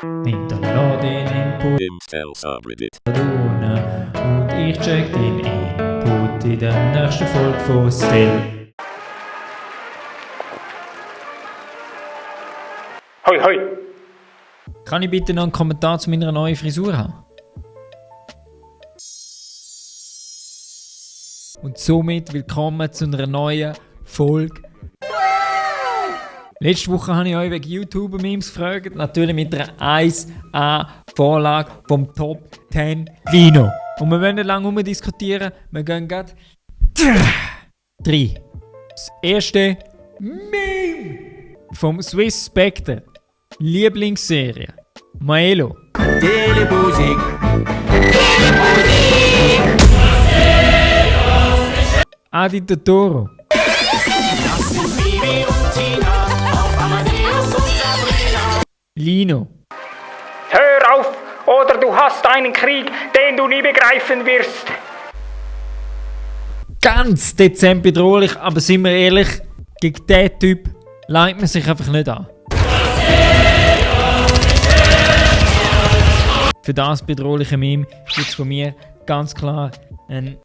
Hinterlade den Input im Subreddit. und ich check den Input in der nächsten Folge von Still. Hoi, hoi. Kann ich bitte noch einen Kommentar zu meiner neuen Frisur haben? Und somit willkommen zu einer neuen Folge. Letzte Woche habe ich euch wegen YouTuber-Memes gefragt, natürlich mit einer 1A-Vorlage vom Top 10 Lino. Und wir wollen nicht lange rumdiskutieren, wir gehen gleich 3. Das erste Meme vom Swiss Spectre. Lieblingsserie. Maelo. Telemusik. Adi Totoro. Das sind Bibi und Tina auf Amadeus und Sabrina. Lino. Hör auf, oder du hast einen Krieg, den du nie begreifen wirst. Ganz dezent bedrohlich, aber sind wir ehrlich, gegen diesen Typ leitet man sich einfach nicht an. Für das bedrohliche Meme gibt es von mir ganz klar ein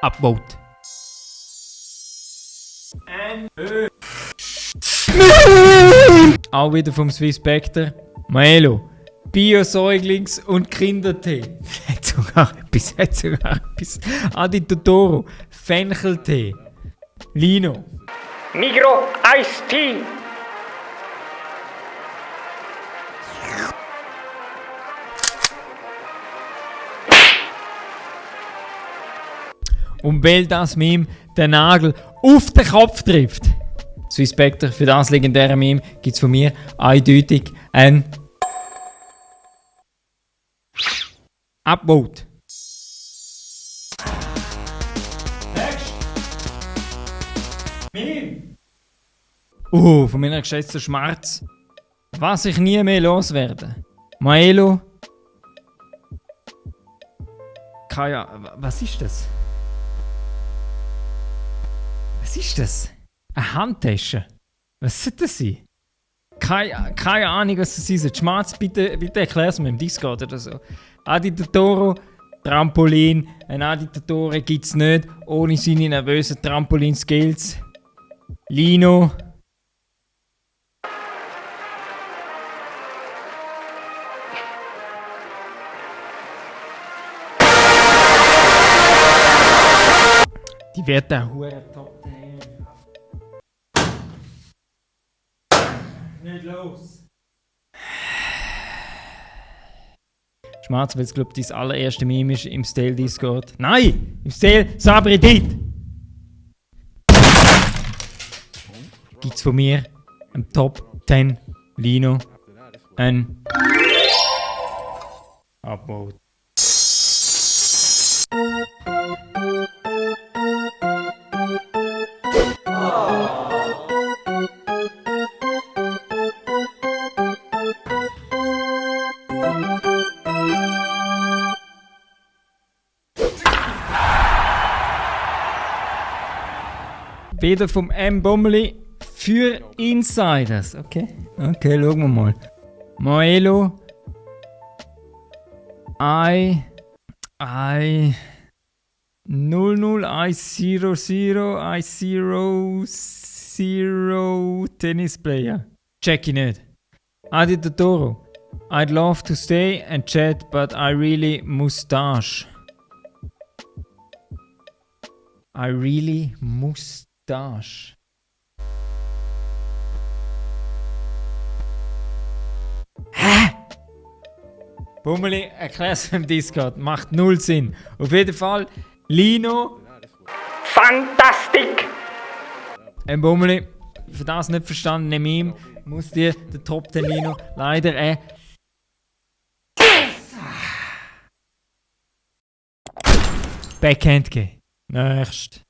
Upvote. Auch wieder vom Swiss Spectre. Maelo. Bio-Säuglings- und Kindertee. Hat sogar etwas. Adi Totoro. Fencheltee. Lino. Migro Ice Tea. Und weil das Meme den Nagel auf den Kopf trifft. Swiss Spectre, für das legendäre Meme gibt es von mir eindeutig ein Upvote. Von meiner geschätzten Schmerz. Was ich nie mehr loswerde. Maelo. Kaya, was ist das? Was ist das? Eine Handtasche? Was sollte das sein? Keine Ahnung, was das ist. Schmerz, bitte erklär's mir im Discord oder so. Adi Totoro, Trampolin. Ein Adi Totoro gibt's nicht ohne seine nervösen Trampolin-Skills. Lino. Die wird der hure Top 10. Nicht los. Schmerz, weil es glaube ich dein allererste Meme ist im Stale Discord. Nein! Im Stale Subreddit! Gibt's von mir im Top 10 Lino ein Upvote. Wieder vom M. Bommeli für Insiders. Okay, schauen wir mal. Maelo. I 00 I 00 I 00 Tennis Player. Check ich nicht. Adi Totoro. I'd love to stay and chat, but I really mustache. I really mustache. Hä? Bummeli, erklär's im Discord. Macht null Sinn. Auf jeden Fall, Lino. Fantastik. Bummeli, für das nicht verstandene Meme muss dir der Top 10 Lino leider Backhand geben. Nächst.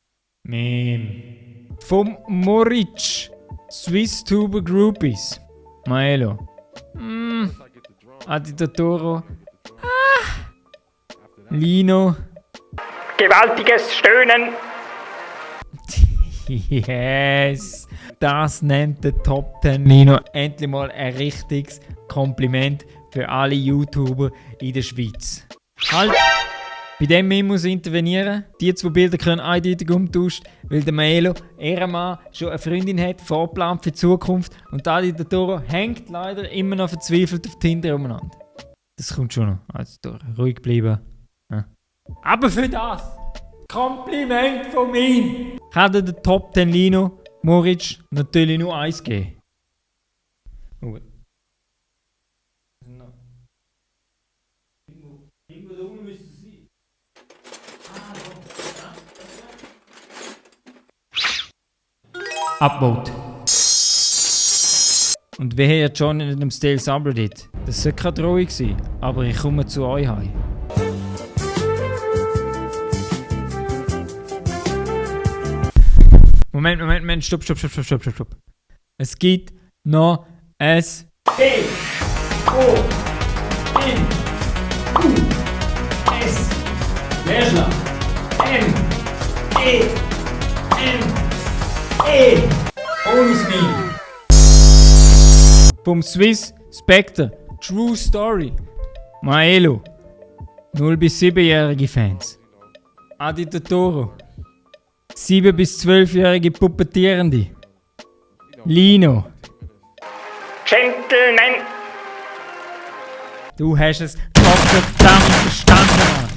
Meme. Vom Moritz. Swiss Tuber Groupies. Maelo. Adi Totoro. Lino. Gewaltiges Stöhnen. Yes! Das nennt der Top 10 Lino endlich mal ein richtiges Kompliment für alle YouTuber in der Schweiz. Halt! Bei dem Meme muss ich intervenieren. Die 2 Bilder können eindeutig umtauscht, weil der Maelo, Mann, schon eine Freundin hat, vorgeplant für die Zukunft. Und Adi der Toro hängt leider immer noch verzweifelt auf Tinder umeinander. Das kommt schon noch. Also ruhig bleiben. Ja. Aber für das Kompliment von mir kann der Top 10 Lino Moritz natürlich nur eins geben. Oh. Irgendwo da unten müsste es sein. Upvote. Und wie hat John in dem Stale Subreddit? Das sollte keine Drohung sein, aber ich komme zu euch heim. Moment, stopp. Es gibt noch ein D-O-N-U-S Leerschlag M-E-M-E Bonus Meme vom Swiss Spectre True Story Maelo 0 bis 7-jährige Fans Adi der Toro 7 bis 12-jährige Puppetierende Lino Gentlemen, du hast es verdammt verstanden, Mann.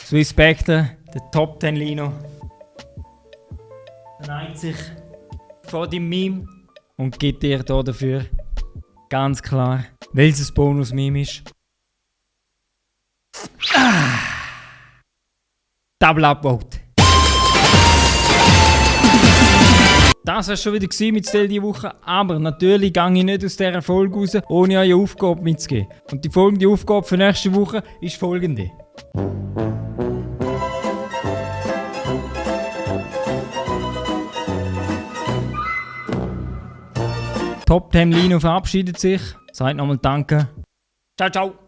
Swiss Spectre, der Top 10 Lino neigt sich vor dem Meme und gibt dir hier dafür ganz klar, welches Bonus-Meme ist. Double Upvote. Das war schon wieder mit Stell diese Woche, aber natürlich gehe ich nicht aus dieser Folge raus, ohne eine Aufgabe mitzugeben. Und die folgende Aufgabe für nächste Woche ist folgende. Top 10 Lino verabschiedet sich, sagt nochmal Danke. Ciao, ciao.